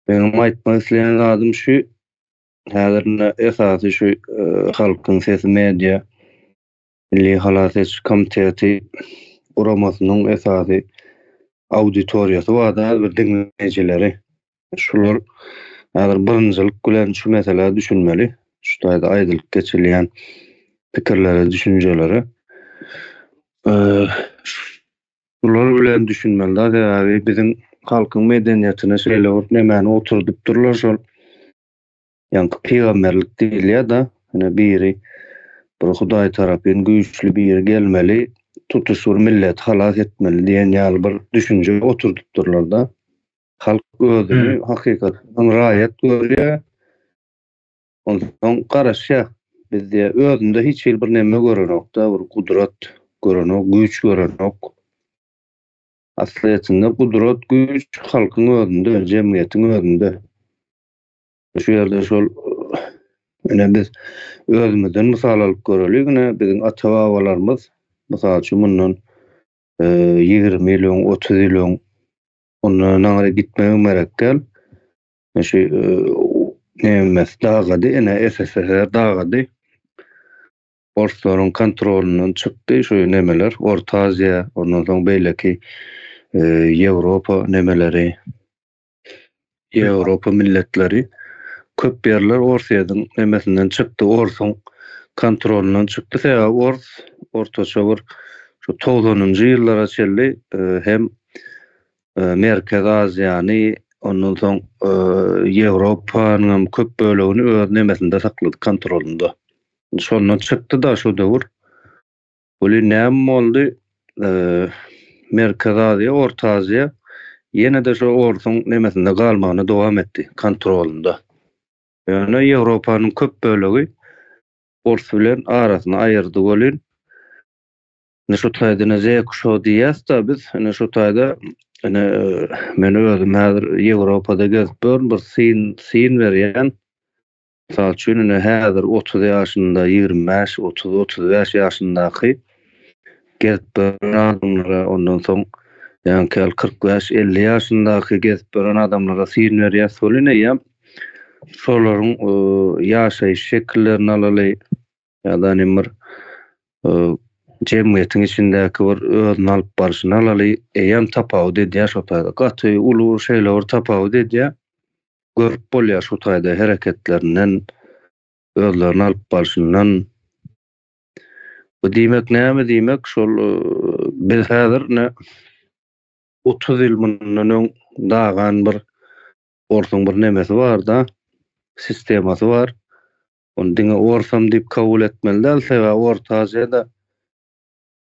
Meniň aýtmak isleýän zadym şu, häzir ine esasy şu Halkyň sesi media Milli halas ediş komiteti guramasynyň esasy auditoriýasy bar-da, bir diňleýjileri. Şular häzir birinjilik bilen şu meselä düşünmeli. Şu taýda aýdylyp geçilýän pikirlere, düşünjelere. Şular bilen düşünmeli-de, sebäbi biziň halkyň medeniýetine şeýle bir nemäni oturdypdyrlar şol. Ýaňky pygamberlik diýilýär-de, ine biri bir Hudaý tarapyn güýçli biri gelmeli, tutuş bir milleti halas etmeli diýen ýaly bir düşünje oturdypdyrlar-da. Halk özüni hakykatdan raýat görýär. Onsoň garaşýar. Biz diýýär, özünde hiç hili bir neme görenok-da, bir gudrat görenok, güýç görenok. Aslyýetinde gudrat, güýç halkyň özünde, jemgyýetiň özünde. Şu ýerde şol ine biz özümizden mysal alyp göreli, ine biziň ata-babalarymyz, mysal üçin mundan 20 ýyl öň, 30 ýyl öň ondan aňry gitmegem gerek däl. Şu nemes dagady, ine SSSR dagady. Orslaryň kontrolyndan çykdy şu nemeler, Orta Aziýa, ondan soň beýleki Ýewropa nemeleri. Ýewropa milletleri köp ýerler Orsýetiň nemesinden çykdy, orsuň kontrolyndan çykdy. Sebäbi ors ortaça bir şu togsanynjy ýyllara çenli hem Merkezi Aziýany, ondan soň Ýewropanyň hem köp bölegini öz nemesinde saklady, kontrolynda. Şondan çykdy-da şu döwür. Welin näme boldy? Merkezi Aziýa, Orta Aziýa ýene-de şo orsuň nemesinde galmagyny dowam etdi, kontrolynda. Ýöne Ýewropanyň köp bölegi ors bilen arasyny aýyrdy welin, ine şu taýda ine Z-kuşagy diýýäs-da biz, ine şu taýda ine men özüm häzir Ýewropada gezip ýörün, bir syn syn berýän. Mysal üçin, ine, häzir 30 ýaşynda, 25, 30, 35 ýaşyndaky gezip ýören adamlara, ondan soň ýaňky ýaly 45, 50 ýaşyndaky gezip ýören adamlara syn berýäs welin, eýýäm şolaryň ýaşaýyş şekillerini alaly ýa-da ine bir jemgyýetiň içindäki bir özüni alyp barşyny alaly, eýýäm tapawut edýär şo taýda. Gaty uly bir şeýle bir tapawut edýär. Görüp bolýar şu taýda hereketlerinden, özlerini alyp barşyndan. Bu diýmek näme diýmek, şol biz häzir ine 30 ýyl mundan öň dagan bir orsuň bir nemesi bar-da, sistemasy bar. Ony diňe orsam diýip kabul etmeli däl, sebäbi Orta Aziýada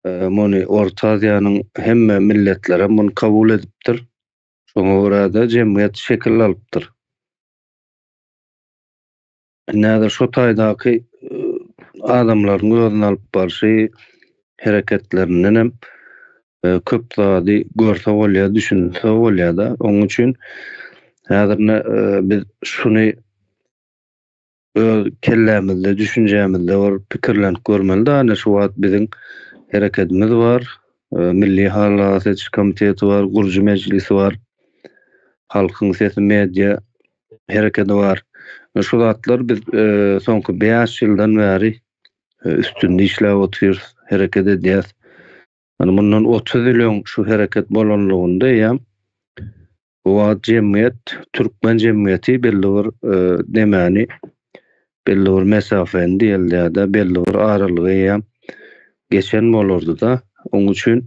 muny Orta Aziýanyň hemme milletlerem muny kabul edipdir. Şoňa görä-de jemgyýet şekil alypdyr. Indi häzir şo taýdaky adamlaryň özüni alyp barşy, hereketlerindenem köp zady görse bolýar, düşünse bolýar-da. Onuň üçin häzir ine biz şuny öz kellämizde, düşünjämizde bir pikirlenip görmeli-de, ana şu wagt biziň herekedimiz bar, Milli halas ediş komiteti bar, gurujy mejlisi bar, Halkyň sesi media herekedi bar. Şu zatlar biz soňky bäş ýyldan bäri üstünde işläp otyrys, hereket edýäs. Ýani mundan 30 ýyl öň şu hereket bolanlygynda eýýäm Bu wagt jemgyýet, türkmen jemgyýeti belli bir nemäni, belli bir mesafeni diýeli ýa-da belli bir aralygy eýýäm geçen bolardy-da. Oň üçin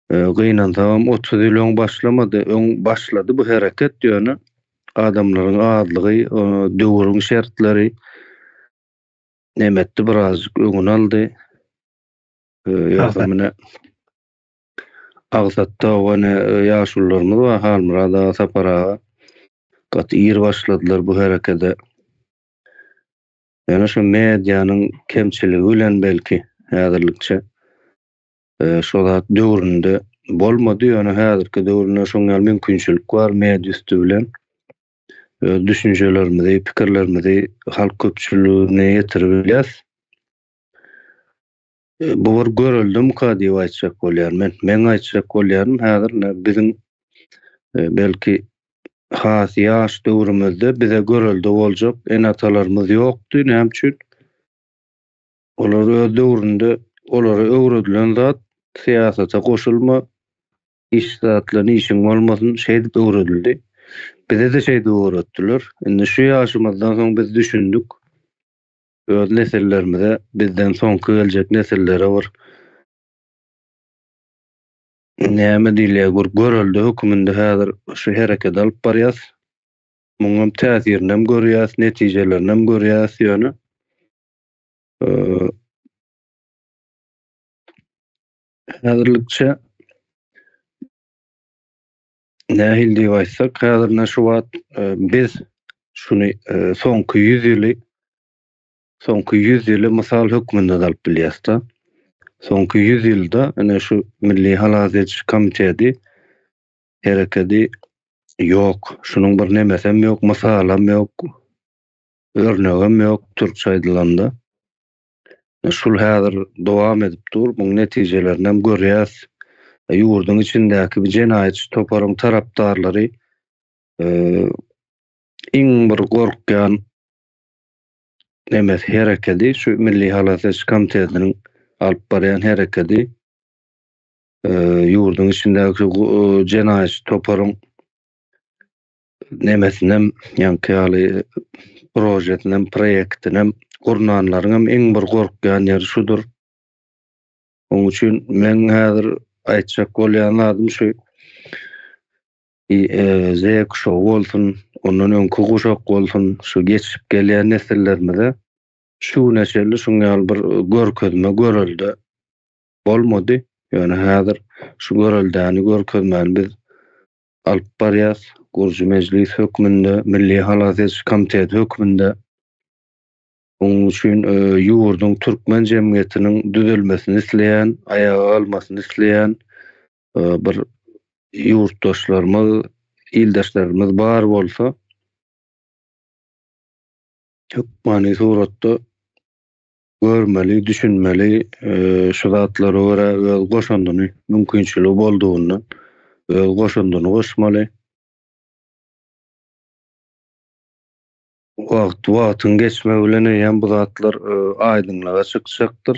gynansagam 30 ýyl öň başlamady. Öň başlady bu hereket ýöne. Adamlaryň azlygy, döwrüň şertleri nemetdi birazjyk öňüni aldy. Ýogsa mine Agsatda ene ýaşulularymyz bar, Halmyrat aga, Sapar aga gaty ir başladylar bu herekede. Ýöne şu medianyň kemçiligi bilen belki häzirlikçe şo zat döwründe bolmady, ýöne häzirki döwründe şoň ýaly mümkinçilik bar media üsti bilen öz düşünjelerimizi, pikirlerimizi halk köpçüligine ýetirip bilýäs. Bu bir göreldimika diýip aýtjak bolýan men. Meň aýtjak bolýanym häzir ine biziň belki has ýaş döwrümizde bize görelde boljak ene-atalarymyz ýokdy. Näme üçin? Olar öz döwründe olara öwredilen zat syýasata goşulma, hiç zat bilen işiň bolmasyn şeýdip öwredildi. Bize-de şeýdip öwretdiler. Indi şu ýaşymyzdan soň biz düşündik. Öz nesillerimize, bizden soňky geljek nesillere bir näme diýilýär, bir görelde höküminde häzir şu hereketi alyp barýas. Muňam täsirinem görýäs, netijelerinem görýäs ýöne häzirlikçe nähili diýip aýtsak, häzir ine şu wagt biz şuny soňky ýüz ýyly soňky ýüz ýyly mysal hökmünde alyp bilýäs-de. Soňky ýüz ýylda ine şu Milli halas ediş komiteti herekedi ýok. Şunuň bir nemesem ýok, mysalam ýok, örnegem ýok türkçe aýdylanda. Şul häzir dowam edip dur, muň netijelerinem görýäs. Ýurduň içindäki bir jenaýatçy toparyň tarapdarlary iň bir gorkýan nemesi herekedi şu Milli halas ediş komitetiniň alyp barýan herekedi. Ýurduň içindäki jenaýatçy toparyň nemesinem ýaňky ýaly projesinem proýektinem gurnanlaryňam iň bir gorkýan ýeri şudur. Oň üçin meň häzir aýtjak bolýan zadym şu Z guşagy bolsun, ondan öňki guşak bolsun, şu geçip gelýän nesillerimize şu güne çenli şuň ýaly bir görkezme, görelde bolmady. Ýöne häzir şu göreldäni, görkezmäni biz alyp barýas. Gurujy mejlis hökmünde, Milli halas ediş komiteti hökmünde. Onuň üçin ýurduň türkmen jemgyýetiniň düzelmesini isleýän, aýaga galmasyny isleýän bir ýurtdaşlarymyz, ildeşlerimiz bar bolsa, hökmany suratda görmeli, düşünmeli, şu zatlara görä öz goşandyny, mümkinçiligi boldugyndan öz goşandyny goşmaly. Wagt, wagtyň geçmegi bilen eýýäm bu zatlar aýdyňlyga çykjakdyr.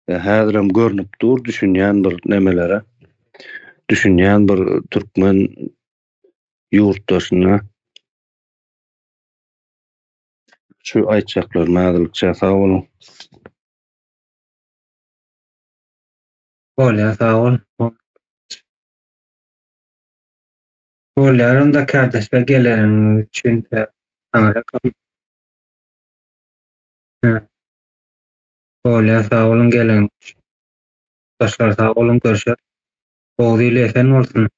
Häzirem görnüp dur, düşünýän bir nemelere, düşünýän bir türkmen ýurtdaşyna. Şu aýtjaklarym häzirlikçe sag boluň. Bolýar sag bol. Bolýar onda kärdeşler geleniňiz üçin taňryýalkasyn. Bolýar sag boluň geleniňiz üçin. Dostlar sag boluň görşeris. Oguz ili esen bolsun.